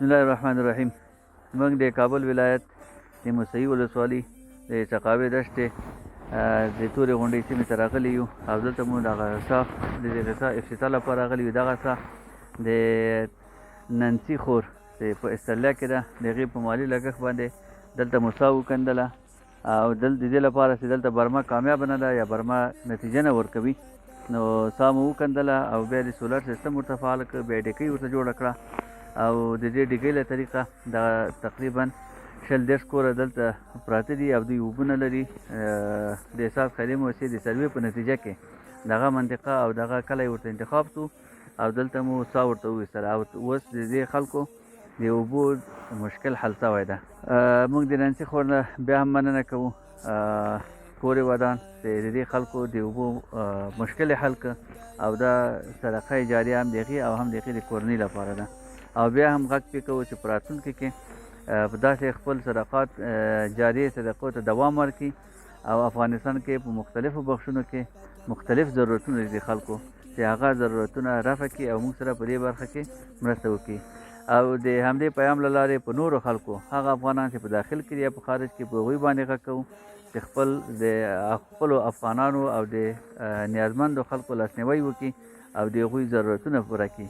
بسم الله الرحمن الرحیم. موږ د کابل ولایت د موسهي ولسوالي د چقاوې دشتې د تورې غونډۍ سیمې ته راغلي یو او دلته مو دغه څاه د دغې څاه افتتاح لپاره راغلي یو. دغه څاه د ننسي خور چې په استرلیا کې ده، د هغې په مالي لګښت باندې دلته مو څاه وکندله او دل د دې لپاره چې دلته برمه کامیابه نه ده یا برمه نتیجه نه ورکوي، نو څاه مو وکندله او بیا د سولر سیستم ورته فعال کړ، بیا ډیکۍ ورته جوړه کړه او د دې ډیګۍ له طریقه دا تقریبا 20 30 کوره دلته پراته دي او دوی اوبه نه لري. د احساس خیریه موسسې د سروې په نتیجه کې دغه منطقه او دغه کلی ورته انتخاب سو او دلته مو څاه ورته وویستله او اوس د دې خلکو د اوبو مشکل حل سوی ده. موږ د ننسي خور نه بیا هم مننه کوو، کور یې ودان چې د دې خلکو د اوبو مشکل یې حل کړ او دا صدقه جاریه هم د هغې او هم د هغې د کورنۍ لپاره ده. او بیا هم غږ پرې کوو چې په راتلونکي کې په داسې خپل صدقات جاریه صدقو ته دوام ورکړي او افغانستان کې په مختلفو بخشونو کې مختلف ضرورتونه دي خلکو چې هغه ضرورتونه رفع کړي او موږ سره په دې برخه کې مرسته وکړي. او د همدې پیام له لارې په نورو خلکو، هغه افغانان چې په داخل کې دي یا په خارج کې، په هغوی باندې غږ کوو چې خپل د خپلو افغانانو او د نیازمندو خلکو لاسنیوی وکړي او د هغوی ضرورتونه پوره کړي.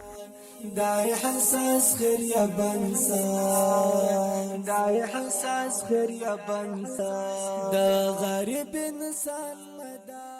دا احساس خیریه بنسټ، دا احساس خیریه بنسټ، د غریب انسان مدد.